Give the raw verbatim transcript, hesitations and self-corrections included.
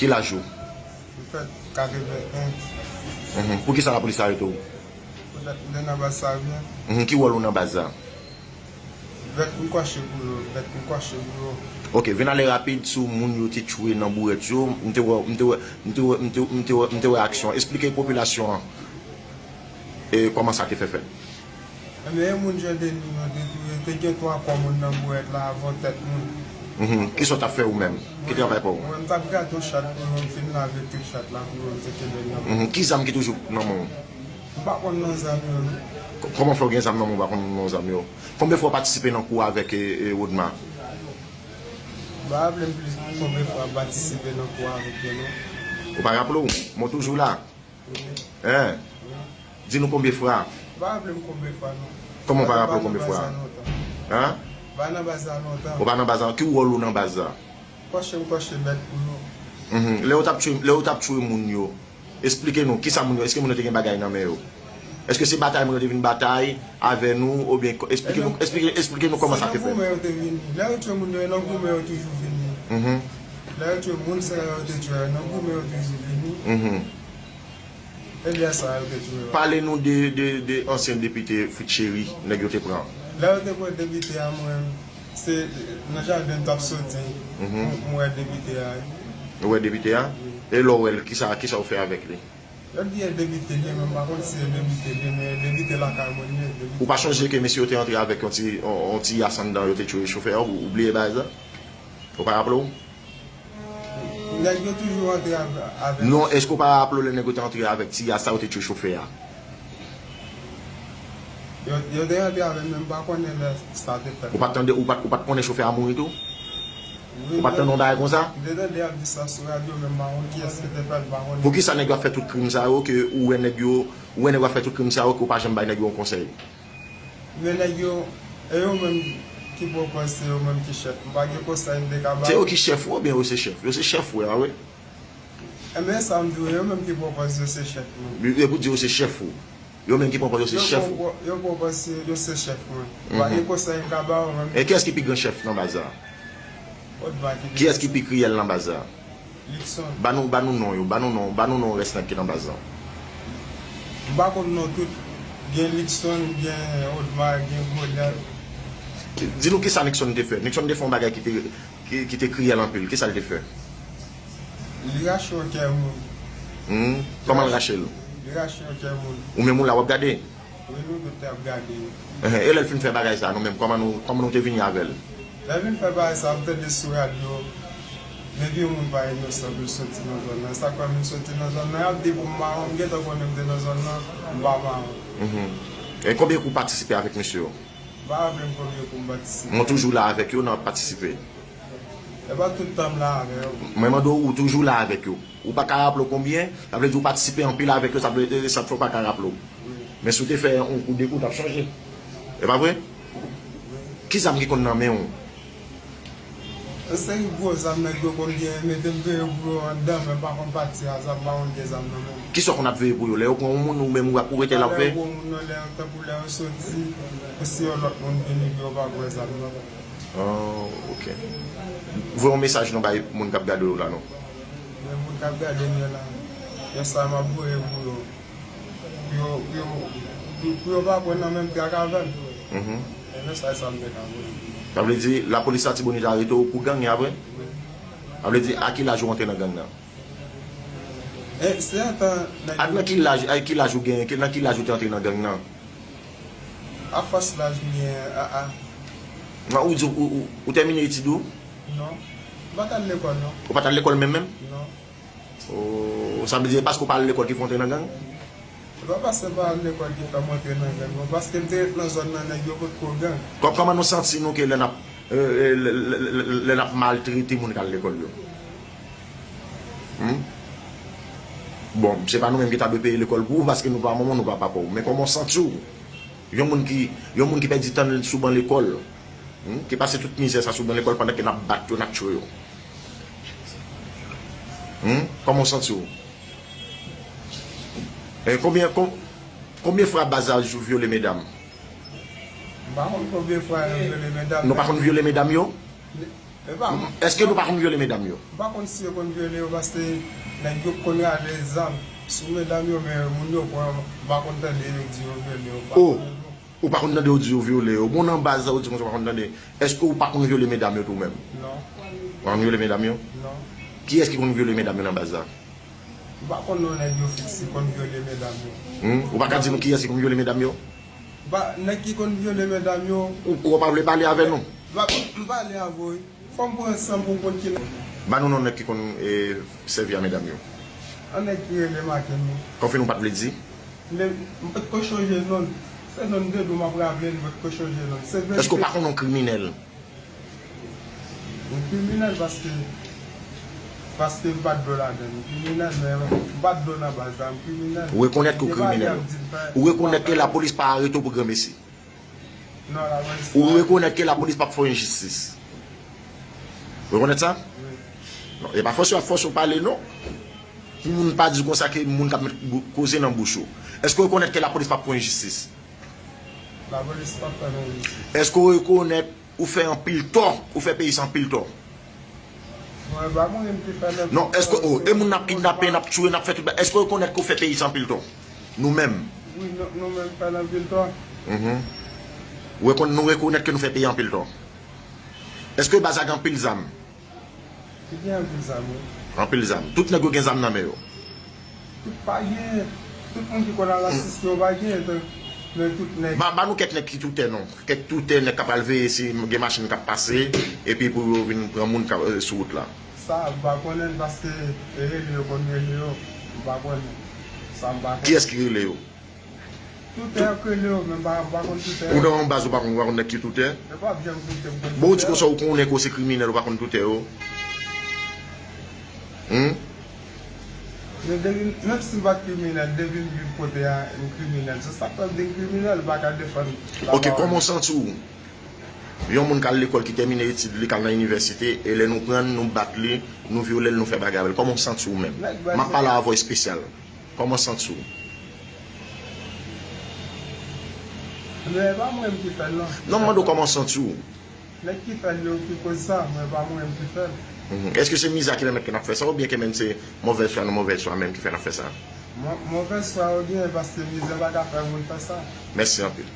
Ki laj ou? M fèt katreven en. Mhm. Poukisa lapolis arete w? Poutèt m te nan baz sa byen. Mhm. Ki wòl ou nan baz la? Bèt m kòche pou yo, bèt m kòche pou yo. Ok, vin ale rapid sou moun yo te tchwe nan bourèt yo. M te wè, m te wè, m te wè, m te, m te wè, m te wè aksyon. Esplike popilasyon an, e, kòman sa te fè fèt. Ebyen, e moun Jandeni yo te touye, te gen twa kò moun nan bourèt la avè yon tèt moun. Mhm. Kisa w t ap fè ou menm? Ki travay pa w? Mwen, m t ap grate yon chat pou yo, m fin lave tout chat la pou yo, m te kenbe l nan men m. Mhm. Ki zam ki toujou nan men w? M pa konn non zam yo, non. K-, kòman fè w gen zam nan men w, ou pa konn non zam yo? Konbyen fwa w patisipe nan kou avèk, e, e, Rodma? M pa raple m plis konbyen fwa m patisipe nan kou avèk yo, non. Ou pa raple w? Mwen toujou la. Wi. Hein? Wi. Di nou konbyen fwa. M pa raple m konbyen fwa, non. Kòman w pa raple w konbyen fwa? Paske m pa nan baz la lontan. Hein? M pa nan baz la lontan. Ou pa nan baz la. Ki wòl ou nan baz la? Kòche m kòche bèt pou yo. Mhm. Lè yo t ap tchwe, lè yo t ap tchwe moun yo, esplike nou, kisa moun yo, èske moun yo te gen bagay nan men yo? Èske se batay moun yo te vin batay avè nou, oubyen, esplike nou, esplike, esplike nou kòman sa te fèt. Se nan goumen yo te vini. Lè yo tchwe moun yo, e nan goumen yo toujou vini. Mhm. Lè yo tchwe moun sa yo te tchwe, e nan goumen yo toujou vini. Mhm. E lè sa yo te tchwe yo. Pale nou de, de, de ansyen depite Fritz Chéry, nèg yo te pran. Lè yo te pran depite a, mwen, se nan jaden m t ap soti, mhm, m, m wè depite a, wi. Ou wè depite a? Wi. E lè w wè l, kisa, kisa w fè avèk li? Yo di e depite li ye, men m pa konn si e depite li ye, men e depite lakay mwen li ye, depite. Ou pa chonje ke mesye yo te antre avèk yon ti, yon, yon ti yas anndan, yo te tchwe chofè a, ou, ou bliye bagay sa? Ou pa raple w? Nèg yo toujou antre avè-, avèk. Non, èske w pa raple w lè nèg yo te antre avèk ti yas sa, yo te tchwe chofè a? Yo, yo te antre avè m, men m pa konnen lè sa te fèt. Ou pa t tande, ou pa t, ou pa t konnen chofè a mouri tou? Wi, ou pa t tande yon bagay konsa? M te tande y ap di sa sou radyo, men m pa konn kiyès ki te fè l, m pa konn. Poukisa nèg yo ap fè tout krim sa yo, ke ou wè nèg yo, ou wè nèg yo ap fè tout krim sa yo, ke w pa janm bay nèg yo yon konsèy? Men nèg yo, e yo menm ki pwopòz, se yo menm ki chèf. M pa gen konsèy m te ka ba yo. Se yo ki chèf ou, oubyen yo se chèf? Yo se chèf ou, a wi. Enben, sa m di w, yo menm ki pwopòz yo se chèf mwen. Yo, yo pou di yo se chèf ou. Yo menm ki pwopòz yo se chèf ou. Yo pwopò-, yo pwopòz se, yo se chèf mwen. M pa gen konsèy m ka ba yo menm. E kiyès ki pi gran chèf nan baz la? Odma ki pi gran chèf. Kiyès ki pi kriyèl nan baz la? Luckson. Ba nou, ba nou non yo, ba nou non, ba nou non rès nèg ki nan baz la. M pa konn non tout. Gen Luckson, gen Odma, gen Goliath. Di nou kisa Luckson te fè. Luckson te fè yon bagay ki te, ki, ki te kriyèl anpil. Kisa l te fè? Li rache yon kè moun. Hmm? Kòman l rache l? Li rache yon kè moun. Ou menm ou la w ap gade? Wi, nou tout te ap gade yo. Ehe, e lè l fin fè bagay sa, nou menm, kòman nou, kòman nou te vini avè l? Lè l vin fè bagay sa, m tande sou radyo, depi yon moun pa inosan pou l soti nan zòn nan. Sa k fè m soti nan zòn nan, y ap di pou m mawon, m gentan konnen m te nan zòn nan, m pa mawon. Mhm. E konbyen kou w patisipe avèk mesye yo? M pa raple m konbyen kou m patisipe. Mwen toujou la avèk yo, n ap patisipe. E pa tout tan m la avè yo. Mwen mande w, ou toujou la avèk yo. Ou pa ka raple w konbyen, sa vle di ou patisipe anpil avèk yo, sa vle, e, sa k fè w pa ka raple w. Wi. Men si w te fè yon kou, de kou, w t ap chanje. E pa vre? Wi. Ki zam ki konn nan men w? Yon seri gwo zam nèg yo konn gen, mete m veye pou yo anndan, men m pa konn pati a, zam, m pa konn gen zam nan men m. Kisa w konn ap veye pou yo? Lè yo pran yon moun, ou menm ou ap, ou rete la w veye? Pa lè yo pran yon moun, non, lè, tankou lè yo soti, pou si yon lòt moun vini, pou yo pa pran zam nan. Ah, ok. Voye yon mesaj non bay moun k ap gade w la non. Men moun k ap gade m yo la, yon sa m ap voye pou yo. Pou yo, pou yo, pou, pou yo pa pran nan menm trak avè m. Mhm. Men mesaj sa m te ka voye. Sa vle di, lapolis Latibonit arete w pou gang, e apre? Wi. Sa vle di, a ki laj ou antre nan gang nan? E, se antan nèg. A nan ki laj, a ki laj ou genyen, ki, nan ki laj ou te antre nan gang nan? A fòs laj m genyen, a, a. Nan, ou di, ou, ou, ou tèmine etid ou? Non. M pa t al lekòl, non. Ou pa t al lekòl menm, menm? Non. Oh, sa vle di, e paske ou pa al lekòl ki fè w antre nan gang? Se pa paske m pa al lekòl ki fè m antre nan gang, non. Paske m te ret nan zòn nan, nèg yo potko gang. Kò-, kòman nou santi nou ke lè n ap, e, e, lè, lè, lè, lè n ap maltrete moun k al lekòl yo? Hmm? Bon, se pa nou menm ki ta dwe peye lekòl pou ou, paske nou pa manman w, nou pa papa w. Men kòman w santi w? Yon moun ki, yon moun ki pèdi tan l sou ban lekòl, hmm, ki pase tout mizè sa sou ban lekòl pandan ke n ap bat yo, n ap tchwe yo. Hmm? Kòman w santi w? E konbyen, kon-, konbyen fwa baz la vyole medam? M pa konn konbyen fwa yo vyole medam. Nou pa konn vyole medam yo? E pa mwen. Èske nou pa konn vyole medam yo? M pa konn si yo konn vyole yo, paske nèg yo konn rale zam sou medam yo, men moun yo pran, m pa konn tande yo di yo vyole yo. M pa Oh. Konn yo. Ou pa konn tande yo di yo vyole yo. Bon, nan baz sa, ou di konsa ou pa konn tande. Èske ou pa konn vyole medam yo tou menm? Non. Ou pa konn vyole medam yo? Non. Kiyès ki konn vyole medam yo nan baz la? M pa konn non nèg yo fiks ki konn vyole medam yo. Hmm? Ou pa ka di nou kiyès ki konn vyole medam yo? Ba, nèg ki konn vyole medam yo. Ou, ou pa vle pale avè nou? Ba, m pale avè w. Fò m pran san pou m konn ki nèg. Ba nou non nèg ki konn e, sèvi a medam yo. An nèg ki rele Maken non. Konfime ou pa t vle di? Men, m pa t ko chonje non l. Se non de dou m ap raple l, m pa t ko chonje non l. Se verite. Èske ou pa konn yon kriminèl? M kriminèl paske, paske m pa t dwe ladan l. M kriminèl, men m pa t dwe nan baz la. M kriminèl. Ou rekonèt ke w Se pa kriminèl. Bib di m fè. Ou rekonèt ke lapolis pa arete w pou granmesi. Non, lapolis. Ou rekonèt ke lapolis p ap fè w enjistis. Ou rekonèt sa? Wi. Non, e pa fòse w ap fòse w pale, non. Pou moun pa di konsa ke moun k ap met bou- koze nan bouch ou. Èske w rekonèt ke lapolis p ap fè w enjistis? Lapolis p ap fè nou enjistis. Èske w rekonèt ou fè anpil tò, ou fè peyi sa anpil tò? Mwen, pa mwen menm ki fè nan. Non, èske, oh, e moun n ap kidnape, n ap tiye, n ap fè tout bagay, èske w rekonèt ke w fè peyi sa anpil tò? Nou menm. Wi, nou, nou menm fè l anpil tò. Mhm. Ou rekon-, nou rekonèt ke nou fè peyi anpil tò. Èske baz la gen anpil zam? Li gen anpil zam, wi. Anpil zam. Tout nèg yo gen zam nan men yo. Tout pa gen. Tout moun ki konn al asiste yo pa gen. Men tout nèg. Ba, ba nou kèk nèg ki toutè non. Kèk toutè nèg k ap al veye si gen machin k ap pase, epi pou yo vin pran moun k ap, eh, sou wout la. Sa, m pa konnen l paske e rele yo konn rele yo. M pa konnen. Sa, m pa konnen. Kiyès ki rele yo? Toutè yo k rele yo, men m pa, m pa konn toutè. Ou nan yon baz ou pa konn, ou pa konn nèg ki toutè? Yo p ap janm koute m konn. Bon, ou di konsa ou konnen ke w se kriminèl, ou pa konn toutè yo? Hmm? Men depi, menm si m pa t kriminèl, depi m viv kote a, m kriminèl. Se sa k fè m di m kriminèl, m pa ka defann. Ok, kòman w santi w? Yon moun k al lekòl, ki tèmine etid li, k al nan inivèsite, e lè nou pran l, nou bat li, nou vyole l, nou fè bagay avè l. Kòman w santi w menm? M ap pale a vwa espesyal. Kòman w santi w? Men e pa mwen menm ki fè l non. Non, m mande w kòman w santi w. Nèg ki fè l yo ki koz sa, men e pa mwen menm ki fè l. Mhm. Èske se mizè a ki pèmèt ke n ap fè sa, oubyen ke menm se movèz fwa nou movèz fwa menm ki fè n ap fè sa? Mo-, movèz fwa yo gen, paske mizè pa ka fè moun fè sa. Mèsi anpil.